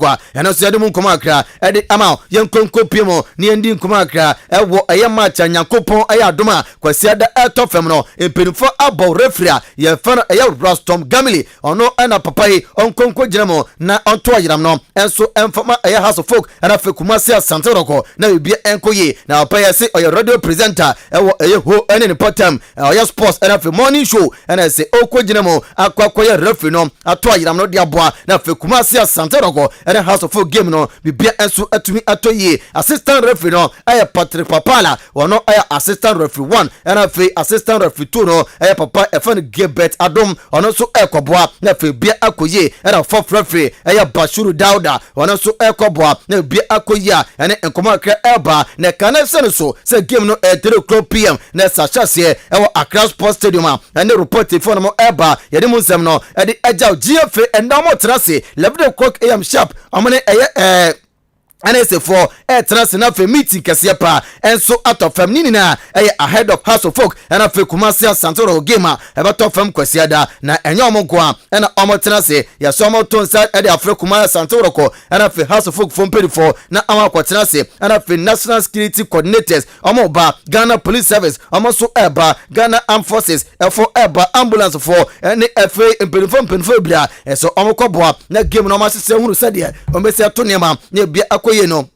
A ɛno nso yɛde mu nkɔmɔ akra ɛde ama yɛn nkonko pie mu ne yɛn di nkɔmɔ akra ɛwɔ ɛyɛ match a Nyankopɔn ɛyɛ adom a Kwasiada ɛtɔ fam no. Mpanimfoɔ abɔ referee a yɛfɛ no ɛyɛ Rostom Gamili. Ɔno ɛna papa yi ɔnkonko gyina mu na ɔnto ayeram no ɛnso ɛmfama ɛyɛ Hearts of Oak ɛna afei Kumasi Asante Kɔtɔkɔ na biribi ɛnkɔ yie. Na papa yɛ se ɔyɛ radio presenter ɛwɔ ɛyɛ Ho ɛne ne pɔtɛm, ɔyɛ sports ɛna afei morning show, ɛna ɛsɛ ɔkɔ gyina mu akɔ akɔyɛ referee no ato ayeram no de aboa na afei Kumasi Asante Kɔtɔkɔ ɛne Hearts of Oak game no, biribi nso atumi atɔ yie. Assistant referee no ɛyɛ Patrick Papala, ɔno ɛyɛ assistant referee one, ɛna afei assistant referee two no ɛyɛ papa ɛfɛ no Gilbert Adom, ɔno nso ɛkɔboa na afei bia akɔ yie. Ɛna fourth referee ɛyɛ Bashiru Dauda, ɔno nso ɛkɔboa na bia akɔ yie. A ɛne nkɔmɔ akra ɛba na ɛka ne sɛ no so sɛ game no ɛyɛ 3 o'clock pm na ɛsa ahyɛseɛ ɛwɔ Accra Sports Stadium. A ɛne report fo no mo ɛba, yɛde mu nsɛm no ɛde ɛgyaw GFA. Ɛnda ɔmo tena ase 11 o'clock am sharp, ɔmo ne ɛyɛ NSA ɛtena se na afei meeting kɛseɛ paa ɛnso atɔ fam. Ne nyinaa ɛyɛ ahead of Hearts of Oak ɛna afei Kumasi Asante Kɔtɔkɔ game a ɛbɛtɔ fam Kwasiada. Na ɛnyɛ ɔmo nko a ɛna ɔmo tena se, yɛsɛ ɔmo to nsa ɛde afrɛ Kumasi Asante Kɔtɔkɔ ɛna afei Hearts of Oak fo mpanyinfoɔ na ɔmo akɔtena se, ɛna afei national security coordinators ɔmo ba, Ghana Police Service ɔmo nso ɛba, Ghana Armed Forces ɛfo ɛba, ambulance foɔ ɛne afei mpanyinfoɔ bebree a ɛsɛ ɔmo kɔboa na game no ɔmo ahyehyɛ hunu sɛdeɛ ɔmo bɛsi ato nneɛma na ebia akɔ yie no.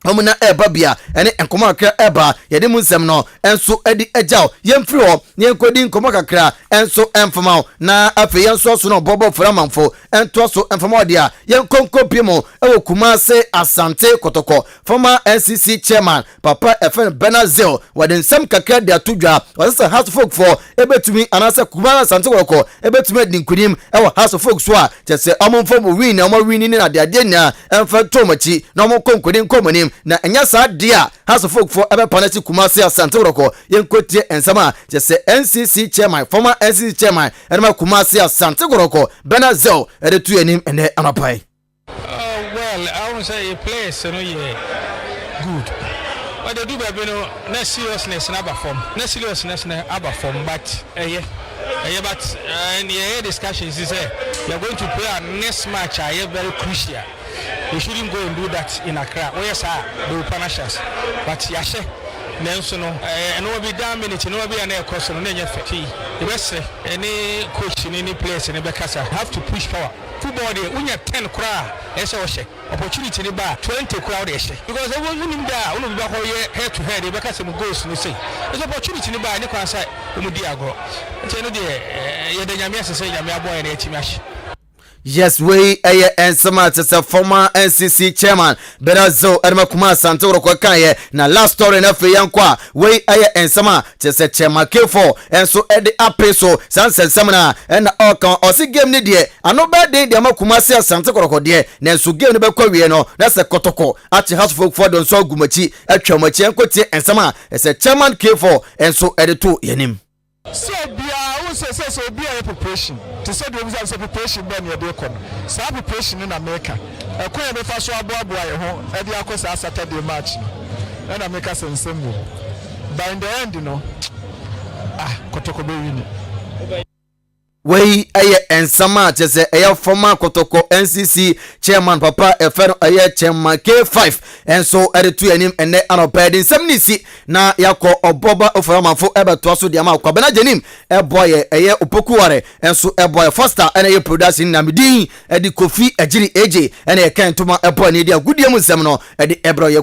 Ɔmo na ɛɛba bia ɛne nkɔmɔ kakra ɛɛba, yɛde mu nsɛm no ɛnso ɛde ɛgyaw. Yɛmfiri hɔ na yɛnkɔdi nkɔmɔ kakra ɛnso ɛmfama wo, na afei yɛn nso so no bɔbɔ fura amanfo ɛntoa so ɛmfama ɔde a yɛnkɔnkɔ pie mu ɛwɔ Kumase Asante Kɔtɔkɔ. Former NCC chairman papa ɛfɛ no Bernard Zeal wɔde nsɛm kakra de ato dwa. Wɔsɛ sɛ Hearts of Oak foɔ ɛbɛtumi anaasɛ Kumase Asante Kɔtɔkɔ ɛbɛtumi adi nkunim ɛwɔ Hearts of Oak so a, kyɛ sɛ ɔmo mfɔ mo win na ɔmo win ne adeadeɛ nyinaa ɛmfa to ɔmo akyi na ɔmo kɔ nkunim kɔ ɔmo anim, na ɛnyɛ saa deɛ a Hearts of Oak foɔ ɛbɛpa no akyi Kumase Asante Kɔtɔkɔ. Yɛnkɔtie nsɛm a kyɛ sɛ NCC chairman, former NCC chairman ɛnema Kumase Asante Kɔtɔkɔ, Bernard Zeal, ɛde to anim ɛnɛ anɔpa yi. Well, I won't say players no yɛ good, but they do baabi no na seriousness na aba fam, na seriousness na aba fam, but ɛyɛ but yɛyɛ discussion si sɛ we are going to play our next match a ɛyɛ very crucial. We shouldn't go and do that in Accra. Wɔyɛ saa, they will punish us, but yɛahyɛ nanso no ɛno bi down minute no bi a na ɛkɔ so no na ɛnyɛ fɛ ti. Yɛbɛsrɛ ɛne coach ne players ne bɛkasa, have to push power. Football deɛ, wonya 10 koraa, ɛsɛ ɔhyɛ opportunity ne ba 20 koraa wode ɛhyɛ, because ɛwɔ wonim da a wone bi bɛkɔ yɛ head to head, yɛbɛka sɛ mu goals no sei ɛsɛ opportunity ne ba ne kwan sɛ wɔmu di agorɔ. Nti ɛno deɛ, yɛda Nyame ase sɛ Nyame aboa yɛ na yɛatumi ahyɛ. Yes, wei ɛyɛ nsɛm a kyɛ sɛ former NCC chairman Bernard ɛdema Kuma Asante Kɔtɔkɔ kaeɛ. Na last story no afei yɛnkɔ a, wei ɛyɛ nsɛm a kyɛ sɛ chairman K4 ɛnso ɛde ape so saa nsɛnsɛm no a ɛna ɔka. Ɔse game no deɛ, ano bɛɛ den deɛ ma Kumase Asante Kɔtɔkɔ deɛ, nanso game no bɛkɔ wie no na sɛ Kɔtɔkɔ akye Hearts of Oak foɔ de nso agu makyi atwa makyi. Ɛnkɔtie nsɛm a ɛsɛ chairman K4 ɛnso ɛde to yɛnim. Sɛ obiara wo sɛ obiara yɛ preparation te sɛ deɛ obisa sɛ preparation bɛɛ ne yɛde kɔ no, saa preparation no na meka ɛkwan yɛ bɛfa so aboaboa yɛn ho ɛde akɔ saa Saturday match no, ɛna meka sɛ nsɛm wɔ, but in the end no, ah, Kɔtɔkɔ bɛ win. Wei ɛyɛ nsɛm a kyerɛ sɛ ɛyɛ former Kɔtɔkɔ NCC chairman papa ɛfɛ no ɛyɛ chairman K5 ɛnso ɛde to anim ɛnɛ anɔpɛ. Ɛde nsɛm ne si na yɛakɔ ɔbɔba ofuramanfo ɛbɛtoa so deɛ ama Kwabena Gyanim ɛboa yɛ, ɛyɛ Opokuware ɛnso ɛboa yɛ, Foster ɛna ɛyɛ production na medin ɛde Kofi Agyiri AJ ɛna yɛka ntoma ɛbɔ ani de agudie mu nsɛm no ɛde ɛbrɛ yɛ.